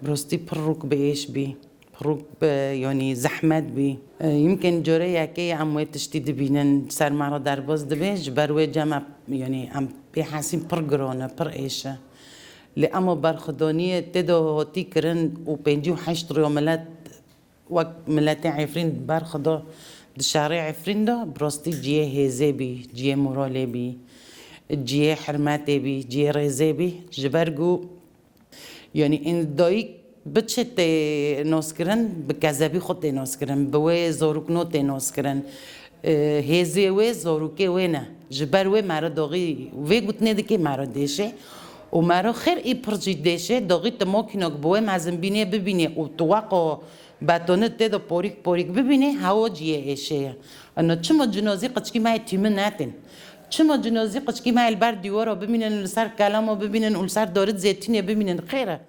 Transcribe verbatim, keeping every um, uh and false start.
Bi rastî pir rûk bi êş bî. Pir rûk bi, yanî zehmet bî. E, yimkin care yekê em wê tiştî dibînin, ser me re derbas dibe, ji ber wê cem e, yanî em pê hesîn pir giran e, pir êş e. Lê ema berxwedaniyê tê de hatî kirin û pêncî û heşt rêya milet wek miletê Efrîn berxweda di şerê Efrîn de, bi rastî cihê hêzê bî, cihê moralê bî, cihê hurmetê bî, cihê rêzê bî. Ji ber ku, yanî ên dayik biçe tê naskirin, bi kezebî xwe tê naskirin, bi wê zarokno tê naskirin. E, hêzê wê zarokê wê ne. Ji ber wê mere daxî vê gotinê dikê mere dêşe û mere xêr ê pir jî dêşe, daxî tu makînak bi wê mezinbînê bibînê û tu weko betonê tê de porîk porîk bibînê, hewa cihê êşê ye. Ana çima cinazî qiçkî me yê tîmin netên? Çima cinazî qiçkî me yê li ber dîwara bimînin, li ser kelama bimînin û li ser darid zêtînê bimînin? Xêr e.